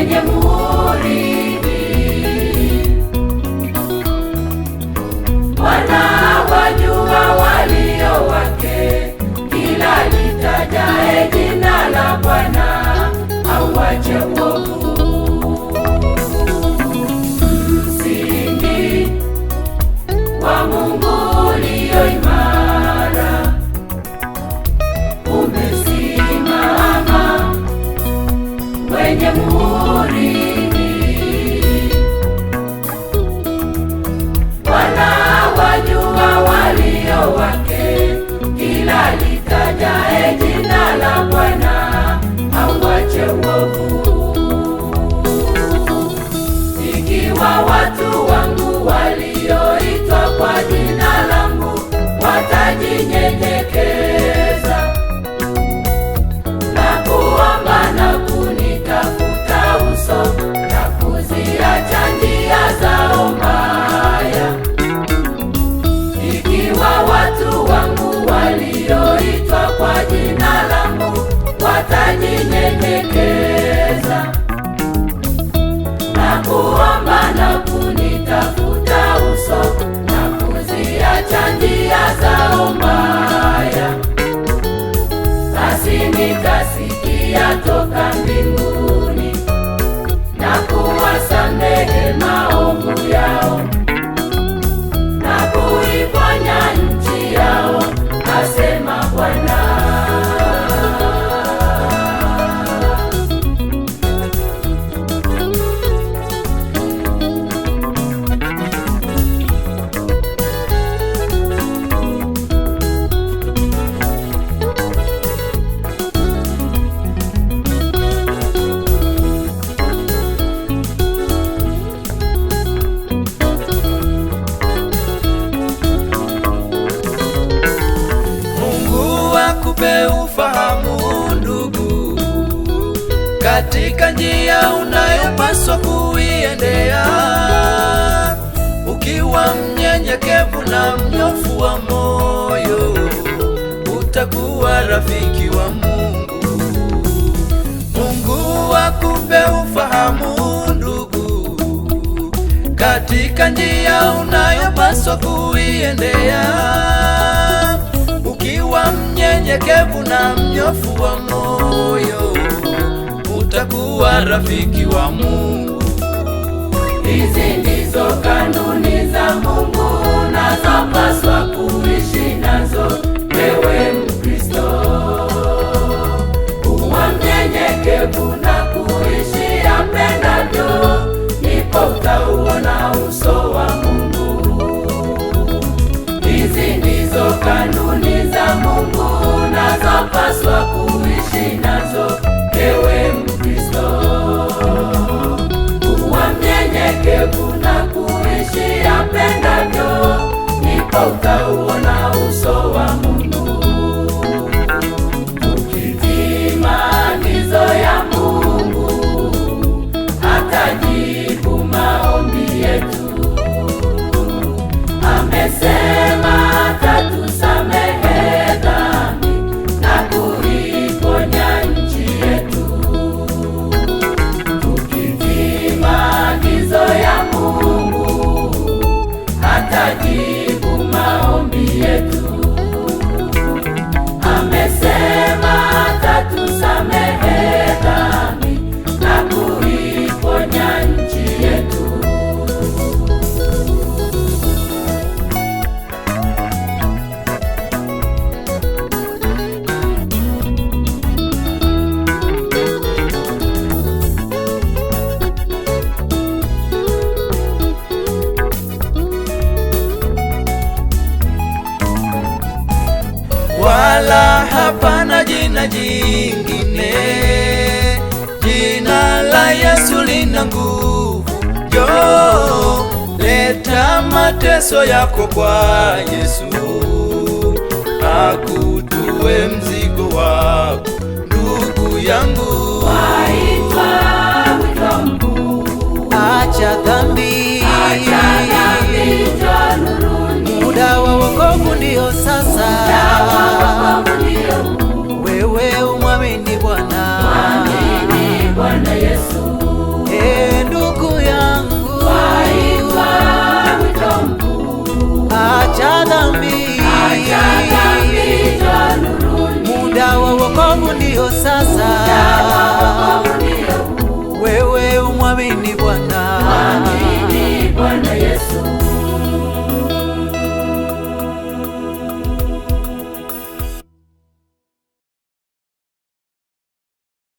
wenye muhuri. Bwana wajua walio wake, kila litajae jina la Bwana auache uovu. Msingi wa Mungu ulio imara umesimama wenye muhuri. Bwana wajua walio wake, kila litajae jina la Bwana auache uovu. Ikiwa watu wangu walioitwa kwa jina langu watajinyenyekeza na kuomba na kunitafuta uso na kuziacha njia zao mbaya. Ikiwa watu wangu walioitwa kwa jina langu watajinyenyekeza na kuomba na kunitafuta uso na kuziacha njia zao mbaya, basi nitasikia toka mbinguni na kuwasamehe maovu yao na kuiponya nchi yao, asema Bwana. Akupe ufahamu ndugu, katika njia unayopaswa kuiendea, ukiwa mnyenyekevu na mnyofu wa moyo, utakuwa rafiki wa Mungu. Mungu akupe ufahamu ndugu, katika njia unayopaswa kuiendea, ukiwa mnyenyekevu na mnyofu wa moyo, utakuwa rafiki wa Mungu. Hizi ndizo kanuni za Mungu unazopaswa kuishi nazo, wewe Mkristo. Kuwa mnyenyekevu na kuishi apendavyo, ndipo utauona uso wa Mungu. Hizi ndizo kanuni za Mungu unazopaswa kuishi nazo, ewe Mkristo. Kuwa mnyenyekevu na kuishi apendavyo, ndipo utauona uso wa Mungu. Ukitii maagizo ya Mungu, atajibu maombi yetu. Amesema atatusamehe dhambi na kuiponya nchi yetu. Tukitii maagizo ya Mungu, atajibu maombi yetu. Amesema atatusamehe dhambi na kuiponya nchi yetu. Wala hapana jina jingine, jina la Yesu lina nguvu. Njoo, leta mateso yako kwa Yesu, akutue mzigo wako.